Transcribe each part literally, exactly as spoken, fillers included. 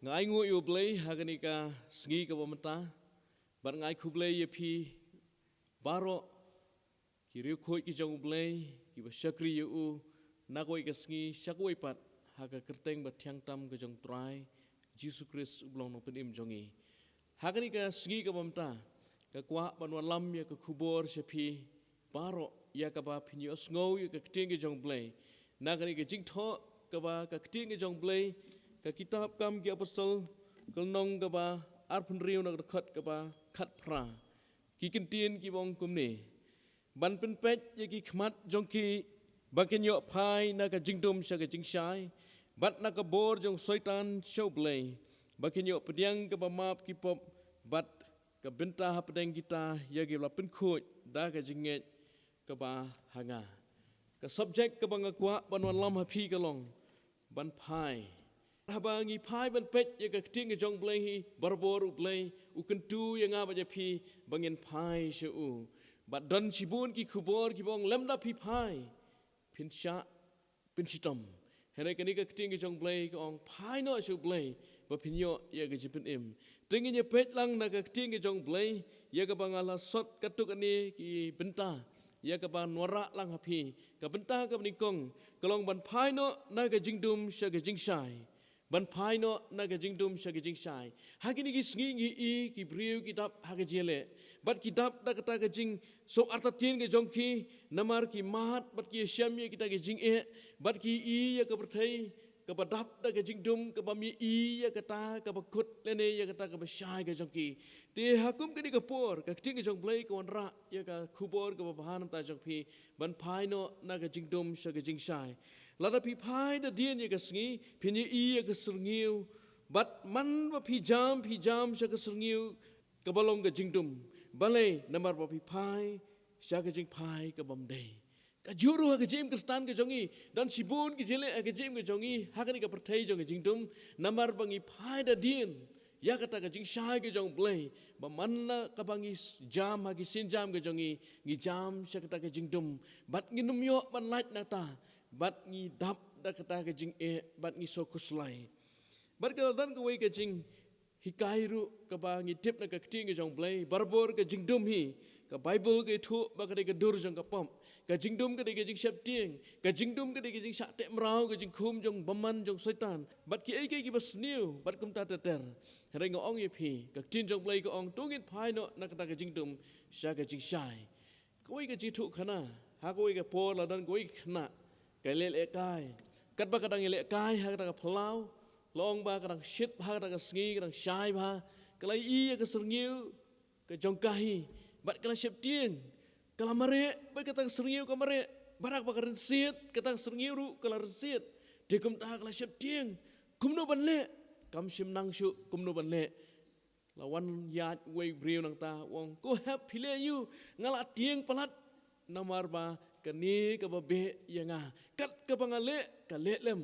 Nga ainguh ïa U Blei ha kane ka sngi kaba mynta, bad nga ai khublei ïa phi baroh ki riewkhuid ki jong U Blei kiba shakri ïa u na kawei ka sngi sha kawei pat, ha ka kyrteng ba thiang tam ka jong U Trai Jisu Khrist, U Nongpynim jong ngi. Ha kane ka sngi kaba mynta, nga kwah ban wanlam ïa ka khubor sha phi baroh, ïa kaba phin ïohsngew ïa ka ktien ka jong U Blei na kane ka jingthoh kaba ka ktien ka jong U Blei, ka kitab Kam ki Apostol, ka lynnong kaba arphew hynriew, na ka dkhot kaba khatphra. Ki kyntien kiba ong kumne: Ban pynpeit ïa ki khmat jong ki ba kin ïoh phai na ka jingdum sha ka jingshai, bad na ka bor jong Soitan sha U Blei, ba kin ïoh pdiang kaba map ki pop, bad ka bynta hapdeng kita ïa kiba la pynkhuid da ka jingngeit kaba ha nga. Ka subject kaba nga kwah ban wanlam ha phi ka long ban phai. Haba ngi phai ban peit ïa ka ktien ka jong U Blei hi, barabor U Blei u kyntu ïa nga bad ïa phi ba ngin phai sha u. Bad don shibun ki khubor kiba ong lymda phi phai, phin shah pynshitom. Hynrei kane ka ktien ka jong U Blei ka ong phai noh sha U Blei ba phin ïoh ïa ka jingpynim. Te ngin ïa peit lang na ka ktien ka jong U Blei, ïa kaba nga la sot katto katne ki bynta, ïa kaba wanrah lang ha phi. Ka bynta kaba nyngkong ka long ban phai noh na ka jingdum sha ka jingshai. Ban phai noh na ka jingdum sha ka jingshai. Ha kine ki sngi ngi i ki briew ki dap ha ka jingïaleh, bad ki dap da kata ka jingsngew artatien ka jong ki, namar ki mad bad ki ïashem ïa kita ki jingeh, bad ki i ïa ka pyrthei kaba dap da ka jingdum, kaba ym i ïa kata kaba kut lane ïa kata kaba shai ka jong ki. Te ha kum kane ka por, ka ktien ka jong U Blei ka wanrah ïa ka khubor kaba bha na ka bynta jong phi, ban phai noh na ka jingdum sha ka jingshai. Lada phi phai da dien ïa ka sngi, phin ïa i ïa ka syrngiew. Bad man ba phi jam, phi jam sha ka syrngiew kaba long ka jingdum. Balei? Namar ba phi phai sha ka jingphai kaba ym dei. Kajuh ruh ha ka jingim Khristan ka jong ngi, don shibun ki jingïaleh ha ka jingim ka jong ngi ha kane ka pyrthei jong ka jingdum, namar ba ngi phai da dien ïa kata ka jingshai ka jong U Blei, ba man la kaba ngi s-, jam ha ki sienjam ka jong ngi, ngi jam sha kata ka jingdum, bad ngin ym ïoh ban lait na kata, bad ngi dap da kata ka jingeh, bad ngi sngewkhuslai. Bad ka la don kawei ka jinghikai ruh kaba ngi tip na ka ktien ka jong U Blei, barabor ka jingdum hi, ka Baibl ka ïathuh ba ka dei ka dur jong ka pop. Ka jingdum ka dei ka jingsheptieng. Ka jingdum ka dei ka jingshah teh mraw, ka jingkhum jong bymman jong Soitan, bad kiei kiei kiba sniew, bad kumta ter ter. Hynrei nga ong ïa phi, ka ktien jong U Blei ka ong, to ngin phai noh na kata ka jingdum sha ka jingshai. Kawei ka jingïathuhkhana, ha kawei ka por la don kawei ka khynnah ka leh lehkai. Katba ka dang ïalehkai ha kata ka phyllaw, la ong ba ka dang shit bha ha kata ka sngi, ka dang shai bha, ka la i ïa ka syrngiew ka jong ka hi, bad ka la sheptieng, ka la mareh, bad kata ka syrngiew ka mareh, bad haba ka rynsied, kata ka syrngiew ruh ka la rynsied. Te kumta ka la sheptieng kumno ban leh, kam shym nang shuh kumno ban leh. La wan ïaid uwei u briew na kata, u ong, ko hep, phi leh aïu? Nga la tieng palat, namar ba kane kaba beh ïa nga, kat kaba nga leh ka leh lem.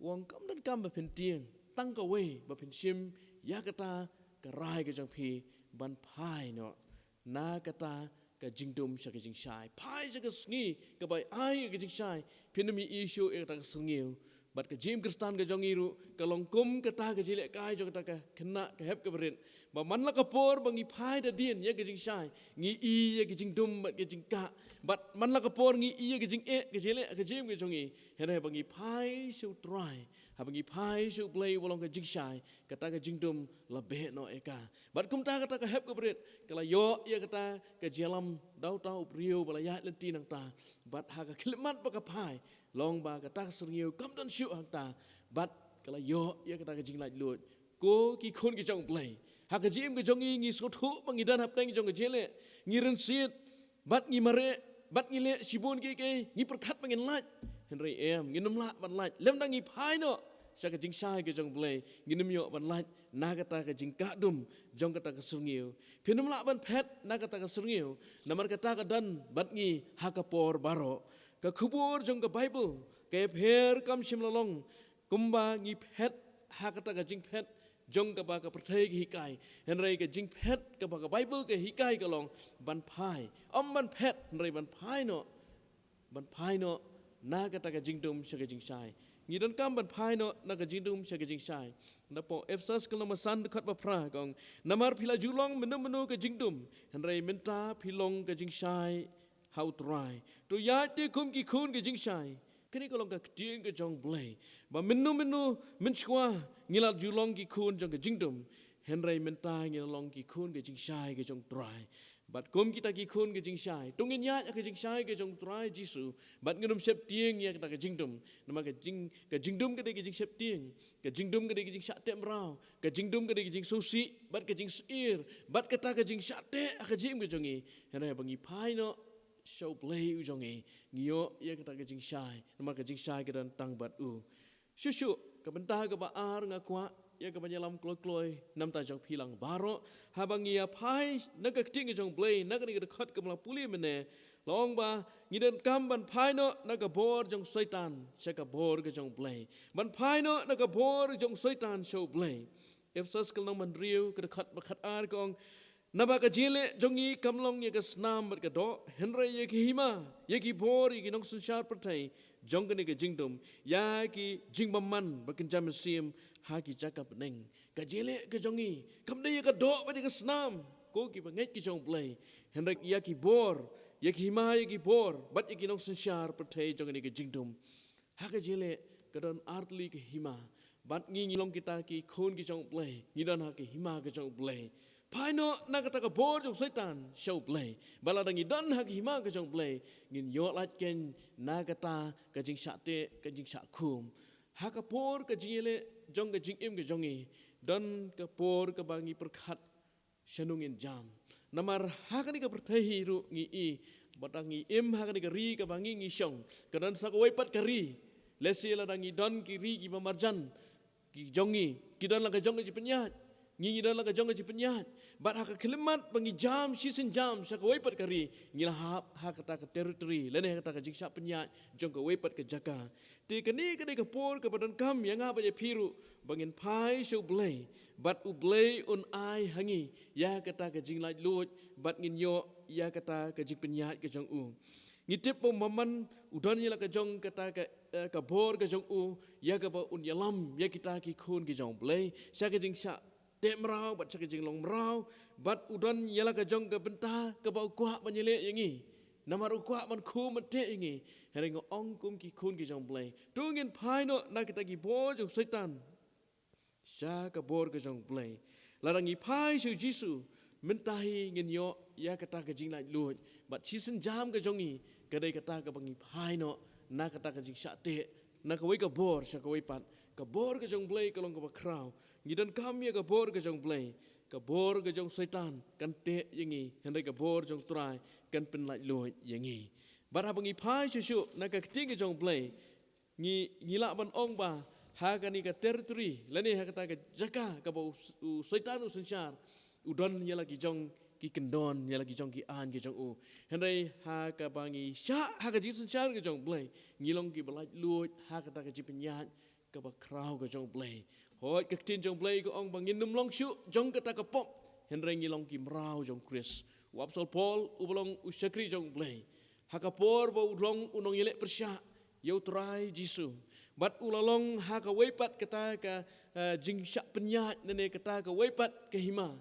U ong, kam donkam ba phin tieng, tang kawei ba phin shim ïa kata ka rai ka jong phi, ban phai noh na kata ka jingdum sha ka jingshai. Phai sha ka sngi kaba ai ka jingshai, phin ym ïohi shuh ïa kata ka syrngiew. Bad ka jingim Khristan ka jong ngi ruh ka long kum kata ka jingïalehkai jong kata ka khynnah ka hep kaba rit, ba man la ka por ba ngi phai da dien ïa ka jingshai, ngi i ïa ka jingdum bad ka jingkah. Bad man la ka por ngi i ïa ka jingeh, ka jingïaleh, ka jingim ka jong ngi. Hynrei haba ngi phai sha U Trai, haba ngi phai sha U Blei uba long ka jingshai, kata ka jingdum la beh noh ïa ka. Bad kumta kata ka hep kaba rit ka la ïoh ïa kata ka jingïalam da uta u briew ba la ïaid lynti na kata. Bad ha ka khyllipmat ba ka phai, la ong ba kata ka syrngiew kam don shuh hangta, bad ka la ïoh ïa kata ka jinglaitluid. Ko ki khun ki jong U Blei, ha ka jingim ka jong ngi, ngi sngewthuh ba ngi don hapdeng jong ka jingïaleh, ngi rynsied, bad ngi mareh, bad ngi leh shibun kiei kiei, ngi pyrkhat ba ngin lait. Hynrei em, ngin ym lah ban lait lymda ngi phai noh sha ka jingshai ka jong U Blei. Ngin ym ïoh ban lait na kata ka jingkah dum jong kata ka syrngiew. Phin ym lah ban phet na kata ka syrngiew, namar kata ka don bad ngi ha ka por baroh. Ka khubor jong ka Baibl ka ïapher, kam shym la long kumba ngi phet ha kata ka jingphet jong kaba ka pyrthei ka hikai. Hynrei ka jingphet kaba ka Baibl ka hikai ka long ban phai. Ym ban phet, hynrei ban phai noh. Ban phai noh na kata ka jingdum sha ka jingshai. Ngi donkam ban phai noh na ka jingdum sha ka jingshai. Napoh Ephesos ka lynnong ba san dkhot ba phra ka ong, namar phi la ju long mynno mynno ka jingdum, hynrei mynta phi long ka jingshai ha U Trai. To ïaid te kum ki khun ka jingshai. Kane ka long ka ktien ka jong U Blei. Ba mynno mynno mynshuwa ngi la ju long ki khun jong ka jingdum, hynrei mynta ngi la long ki khun ka jingshai ka jong U Trai. Bad kum kita ki khun ka jingshai, to ngin ïaid ha ka jingshai ka jong U Trai Jisu. Bad ngin ym sheptieng ïa kata ka jingdum. Namar ka jing, ka jingdum ka dei ka jingsheptieng. Ka jingdum ka dei ka jingshah teh mraw. Ka jingdum ka dei ka jingsngewsih. Bad ka jingsyier. Bad kata ka jingshah teh ha ka jingim ka jong ngi. Hynrei ba ngi phai noh sha U Blei u jong ngi, ngi ïoh ïa kata ka jingshai. Namar ka jingshai ka don tang bad u. Shuh shuh, ka bynta kaba ar nga kwah ïa ka ban ïalam kloi kloi na ka bynta jong phi lang baroh. Haba ngi ïa phai na ka ktien ka jong U Blei, na kane ka dkhot kaba la pule mynne, la ong ba ngi donkam ban phai noh na ka bor jong Soitan sha ka bor ka jong U Blei. Ban phai noh na ka bor jong Soitan sha U Blei. Ephesos ka lynnong ba hynriew ka dkhot ba khatar ka ong, naba ka jingïaleh jong ngi kam long ïa ka snam bad ka doh, hynrei ïa ka hima, ïa ki bor, ïa ki nongsynshar pyrthei jong kane ka jingdum, ïa ki jingbymman ba kynja mynsiem ha ki jaka bneng. Ka jingïaleh ka jong ngi kam dei ïa ka doh bad ïa ka snam, ko ki bangeit ki jong U Blei, hynrei ïa ki bor, ïa ki hima, ïa ki bor bad ïa ki nongsynshar pyrthei jong kane ka jingdum. Ha ka jingïaleh ka don artylli ka hima. Bad ngi ngi long kita ki khun ki jong U Blei, ngi don ha ka hima ka jong U Blei. Phai noh na kata ka bor jong Soitan sha U Blei. Bad lada ngi don ha ka hima ka jong U Blei, ngin ïoh lait keiñ na kata ka jingshah teh, ka jingshah khum. Ha ka por ka jingïaleh jong ka jingim ka jong ngi, don ka por kaba ngi pyrkhat shano ngin jam. Namar ha kane ka pyrthei hi ruh ngi i, bad ngi im ha kane ka ri kaba ngi ngi shong, ka don sa kawei pat ka ri. Lehse lada ngi don ki ri kiba marjan ki jong ngi, ki don la ka jong ka jingpynïaid, ngi ngi don la ka jong ka jingpynïaid. Bad ha ka khyllipmat ba ngi jam shisien jam sha kawei pat ka ri, ngi la hap ha kata ka territory lane ha kata ka jingshah pynïaid jong kawei pat ka jaka. Te kane ka dei ka por kaba donkam ïa nga bad ïa phi ruh ba ngin phai sha U Blei, bad U Blei un ai ha ngi ïa kata ka jinglaitluid, bad ngin ïoh ïa kata ka jingpynïaid ka jong u. Ngi tip ba U Mammon u don ïa la ka jong kata ka, eh, ka bor ka jong u, ïa kaba un ïalam ïa kita ki khun ki jong U Blei sha ka jingshah teh mraw bad sha ka jinglong mraw, bad u don ïa la ka jong ka bynta kaba u kwah ban ïaleh ïa ngi. Namar u kwah ban khum ban teh ïa ngi. Hynrei nga ong kum ki khun ki jong U Blei, to ngin phai noh na kita ki bor jong Soitan sha ka bor ka jong U Blei. Lada ngi phai sha U Jisu, mynta hi ngin ïoh ïa kata ka jinglaitluid. Bad shisien jam ka jong ngi ka dei kata kaba ngi phai noh na kata ka jingshah teh, na kawei ka bor sha kawei pat. Ka bor ka jong U Blei ka long kaba khraw. Ngi donkam ïa ka bor ka jong U Blei. Ka bor ka jong Soitan kan teh ïa ngi, hynrei ka bor jong U Trai kan pynlaitluid ïa ngi. Bad haba ngi phai shuh shuh na ka ktien ka jong U Blei, ngi, ngi lah ban ong ba ha kane ka territory lane ha kata ka jaka kaba u, u Soitan u synshar, u don ïa la ki jong ki kyndon, ïa la ki jong ki aiñ ki jong u. Hynrei ha kaba ngi shah ha ka jingsynshar ka jong U Blei, ngi long kiba laitluid ha kata ka jingpynïaid kaba khraw ka jong U Blei. Hooid, ka ktien jong U Blei ka ong ba ngin ym long shuh jong kata ka pop, hynrei ngi long ki mraw jong U Khrist. U Apostol Paul uba long u shakri jong U Blei, ha ka por ba u long u nongïaleh pyrshah ïa U Trai Jisu, bad u la long ha kawei pat kata ka, eh, jingshah pynïaid lane kata kawei pat ka hima.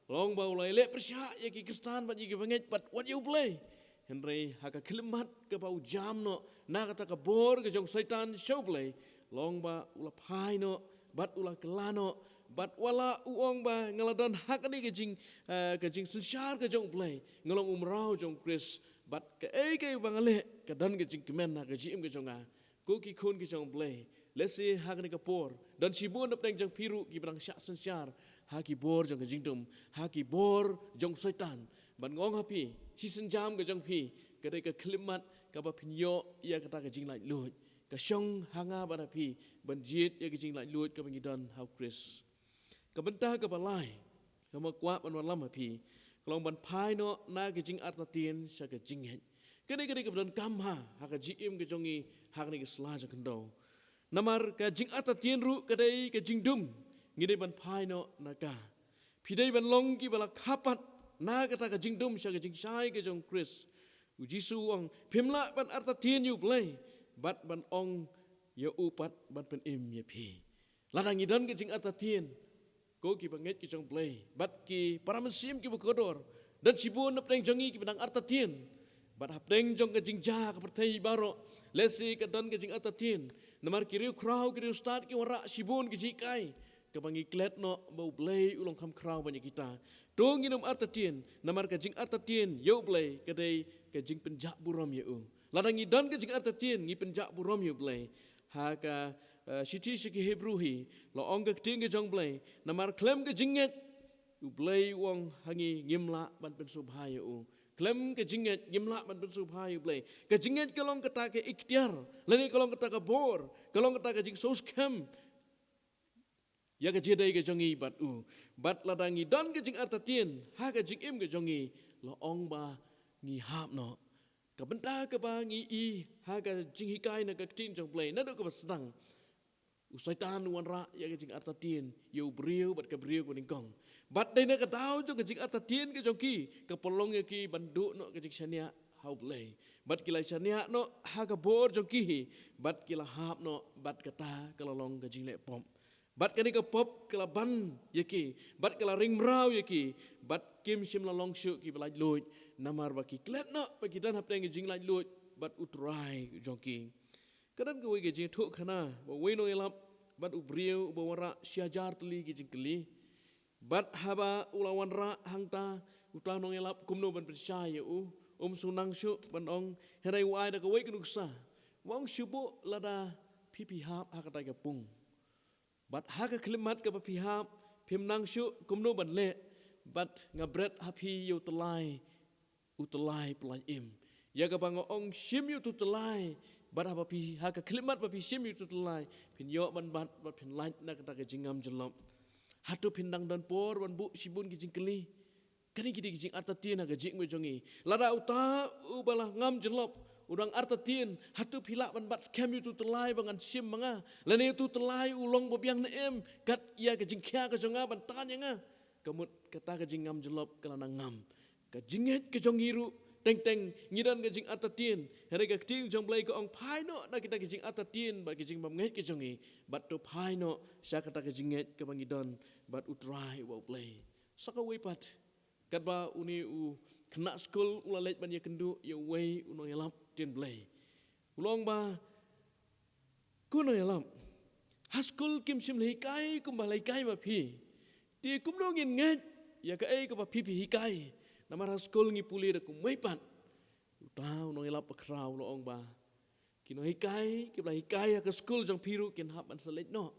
Long ba u la ïaleh pyrshah ïa ki Khristan bad ïa ki bangeit bad wat ïa U Blei. Hynrei ha ka khyllipmat kaba u jam noh na kata ka bor ka jong Soitan sha U Blei, long ba u la phai noh bad u la kylla noh, bad wat la u ong ba nga la don ha kane ka jing, eh, ka jingsynshar ka jong U Blei, nga long u mraw jong U Khrist, bad kaei kaei ba nga leh ka don ka jingkmen ha ka jingim ka jong nga. Ko ki khun ki jong U Blei, lehse ha kane ka por don shibun napdeng jong phi ruh kiba dang shah synshar ha ki bor jong ka jingdum, ha ki bor jong Soitan. Bad nga ong ha phi, shisien jam ka jong phi ka dei ka khyllipmat kaba phin ïoh ïa kata ka jinglaitluid. Ka shong ha nga bad ha phi ban jied ïa ka jinglaitluid kaba ngi don ha U Khrist. Ka bynta kaba lai kaba nga kwah ban wallam ha phi ka long ban phai noh na ka jingartatien sha ka jingngeit. Kane ka dei kaba donkam ha, ha ka jingim ka jong ngi ha kane ka sla jong khyndew. Namar ka jingartatien ruh ka dei ka jingdum, ngi dei ban phai noh na ka. Phi dei ban long kiba la kha pat na kata ka jingdum sha ka jingshai ka jong U Khrist. U Jisu u ong, phim lah ban artatien ïa U Blei bad ban ong ïa u pat ban pynim ïa phi. Lada ngi don ka jingartatien, ko ki bangeit ki jong U Blei, bad ki para mynsiem ki bakordor, don shibun napdeng jong ngi ki ba dang artatien. Bad hapdeng jong ka jingjia ka pyrthei baroh, lehse ka don ka jingartatien. Namar ki riewkhraw, ki riewstad ki wanrah shibun ki jinghikai, kaba ngi klet noh ba U Blei u long kham khraw ban ïa kita. To ngin ym artatien, namar ka jingartatien ïa U Blei ka dei ka jingpynjah burom ïa u. Lada ngi don ka jingartatien, ngi pynjah burom ïa U Blei. Ha ka, eh, shithi sha ki Hebru hi, la ong ka ktien ka jong U Blei, namar khlem ka jingngeit, U Blei u ong ha ngi ngim lah ban pynsngewbha ïa u. Khlem ka jingngeit, ngim lah ban pynsngewbha ïa U Blei. Ka jingngeit ka long kata ka iktiar, lane ka long kata ka bor, ka long kata ka jingsngewskhem ïa ka jingïadei ka jong ngi bad u. Bad lada ngi don ka jingartatien ha ka jingim ka jong ngi, la ong ba ngi hap noh. Ka bynta kaba ngi i ha ka jinghikai na ka ktien jong U Blei, naduh kaba sdang, u Soitan u wanrah ïa ka jingartatien ïa u briew bad ka briew kaba nyngkong. Bad dei na ka daw jong ka jingartatien ka jong ki, ka pynlong ïa ki ban duh noh ka jingshaniah ha U Blei. Bad ki la shaniah noh ha ka bor jong ki hi, bad ki la hap noh bad kata ka la long ka jingleh pop. Bad kane ka pop ka la ban ïa ki, bad ka la ring mraw ïa ki, bad kim shym la long shuh ki ba laitluid, namar ba ki klet noh ba ki don hapdeng ka jinglaitluid bad U Trai jong ki. Ka don kawei ka jingïathuhkhana ba uwei u nongïalap bad u briew uba wanrah shi hajar tylli ki jingkylli. Bad haba u la wanrah hangta, uta u nongïalap kumno ban pynshai ïa u, um shu nang shuh ban ong, hynrei u ai da kawei ka nuksa. U ong, shu buh lada phi phi hap ha kata ka pung. Bad ha ka khyllipmat kaba phi hap, phim nang shuh kumno ban leh, bad nga bret ha phi ïa u tyllai, u tyllai pyllait im. Ïa kaba nga ong shim ïa utu u tyllai, bad haba phi, ha ka khyllipmat ba phi shim ïa utu u tyllai, phin ïoh ban bat, bad phin lait na kata ka jingngam jyllop. Hato phin dang don por ban buh shibun ki jingkylli? Kane ki dei ki jingartatien ha ka jingim ka jong ngi. Lada uta uba la ngam jyllop u dang artatien, hato phi lah ban bat skhem ïa utu u tyllai ba ngan shim ma nga? Lane utu u tyllai u long ba biang ne em kat ïa ka jingkhia ka jong nga ban tan ïa nga? Ka mut kata ka jingngam jyllop ka la nang ngam. Ka jingngeit ka jong ngi ruh, teng teng ngi don ka jingartatien. Hynrei ka ktien jong U Blei ka ong, phai noh na kita ki jingartatien bad ki jingbymngeit ka jong ngi, bad to phai noh sha kata ka jingngeit kaba ngi don bad U Trai uba U Blei. Sa kawei pat, katba une u khynnah skul u la leit ban ïakynduh ïa uwei u nongïalap ktien Blei, u la ong ba, ko nongïalap, ha skul kim shym la hikai kumba la hikai ma phi. Te kumno ngin ngeit ïa kaei kaba phi phi hikai? Namar ha skul ngi pule da kumwei pat. Uta u nongïalap bakhraw u la ong ba, ki nonghikai kiba la hikai ha ka skul jong phi ruh kin hap ban sa leit noh.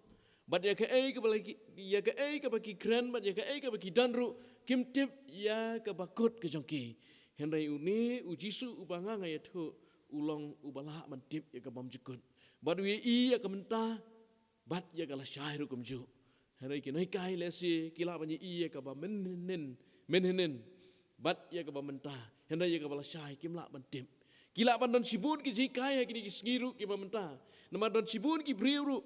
Bad ïa kaei kaba la ki, ïa kaei kaba ki kren, bad ïa kaei kaba ki don ruh, kim tip ïa kaba kut ka jong ki. Hynrei une u Jisu uba nga nga ïathuh, u long uba lah ban tip ïa ka bymjukut. Bad u ïohi ïa ka mynta, bad ïa ka lashai ruh kumjuh. Hynrei ki nonghikai lehse ki lah ban ïohi ïa kaba mynhynnin, mynhynnin, bad ïa kaba mynta. Hynrei ïa kaba lashai kim lah ban tip. Ki lah ban don shibun ki jinghikai ha kine ki sngi ruh kiba mynta. Namar don shibun ki briew ruh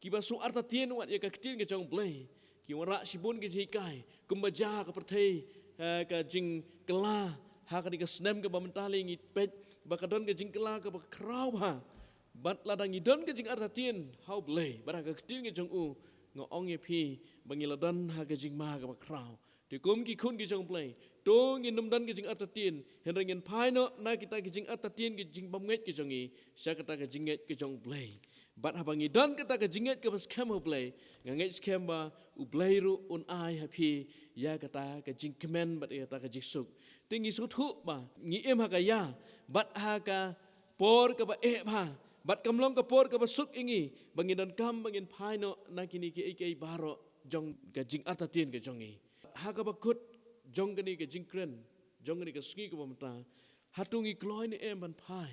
kiba shu artatien wat ïa ka ktien ka jong U Blei. Ki wanrah shibun ki jinghikai, kumba jia ka pyrthei, eh, ka jingkylla ha kane ka snem kaba mynta lei ngi peit ba ka don ka jingkylla kaba khraw bha. Bad lada ngi don ka jingartatien ha U Blei bad ha ka ktien ka jong u, nga ong ïa phi ba ngi la don ha ka jingma kaba khraw. Te kum ki khun ki jong U Blei, to ngin ym don ka jingartatien, hynrei ngin phai noh na kita ki jingartatien ki jingbymngeit ki jong ngi sha kata ka jingngeit ki jong U Blei. Bad haba ngi don kata ka jingngeit kaba skhem ha U Blei, nga ngeit skhem ba U Blei ruh un ai ha phi ïa kata ka jingkmen bad ïa kata ka jingsuk. Te ngi sngewthuh ba ngi im ha ka ïa bad ha ka por kaba eh bha, bad kam long ka por kaba suk ïa ngi ba ngin donkam ba ngin phai noh na kine kiei kiei baroh jong ka jingartatien ka jong ngi. Ha kaba kut jong kane ka jingkren jong kane ka sngi kaba mynta, hato ngi kloi ne em ban phai?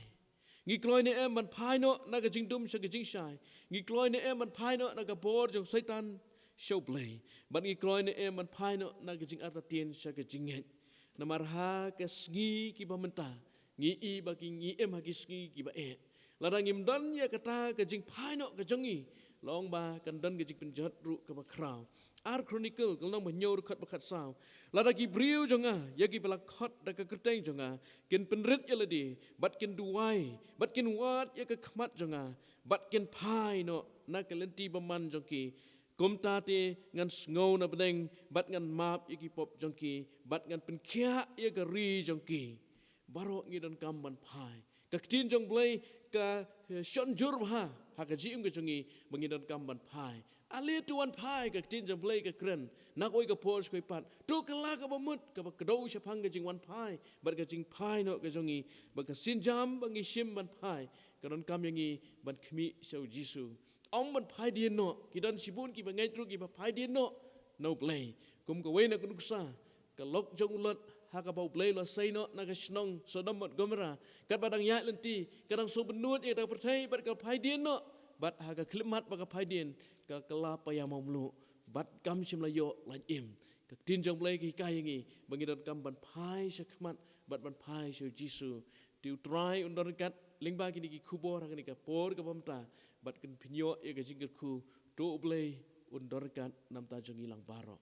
Ngi kloi ne em ban phai noh na ka jingdum sha ka jingshai? Ngi kloi ne em ban phai noh na ka bor jong Soitan sha U Blei? Bad ngi kloi ne em ban phai noh na ka jingartatien sha ka jingngeit? Namar ha ka sngi kiba mynta ngi i ba ki, ngi im ha ki sngi kiba eh. Lada ngim don ïa kata ka jingphai noh ka jong ngi, long ba kan don ka jingpynjot ruh kaba khraw. Ar Chronicle ka lynnong ba hynñiew, dkhot ba khatsaw: Lada ki briew jong nga, ïa kiba la khot da ka kyrteng jong nga, kin pynrit ïa lade, bad kin duwai, bad kin wad ïa ka khmat jong nga, bad kin phai noh na ka lynti bymman jong ki, kumta te ngan sngew na bneng, bad ngan map ïa ki pop jong ki, bad ngan pynkhiah ïa ka ri jong ki. Baroh ngi donkam ban phai. Ka ktien jong U Blei ka, eh, shon jur bha ha ka jingim ka jong ngi ba ngi donkam ban phai. Ale to wan phai, ka ktien jong U Blei ka kren. Na kawei ka por sha kawei pat, to kylla kaba mut, kaba kdew shaphang ka jingwan phai bad ka jingphai noh ka jong ngi. Ba ka sienjam ba ngi shim ban phai, ka donkam ïa ngi ban khmih sha U Jisu. Ym ban phai dien noh. Ki don shibun kiba ngeit ruh kiba phai dien noh na U Blei. Kum kawei na ka nuksa, ka lok jong u Lot, ha kaba U Blei u la sei noh na ka shnong Sodom bad Gomorrah. Katba dang ïaid lynti, ka dang sngew bynnud ïa kata ka pyrthei bad ka phai dien noh. Bad ha ka khyllipmat ba ka phai dien, ka kylla païam mawmluh. Bad kam shym la ïoh lait im. Ka ktien jong U Blei ka hikai ïa ngi ba ngi donkam ban phai sha khmat bad ban phai sha U Jisu. Te U Trai un don ryngkat lyngba kine ki khubor ha kane ka por kaba mynta, bad kan pynïoh ïa ka jingkyrkhu. To U Blei un don ryngkat na bynta jong ngi lang baroh.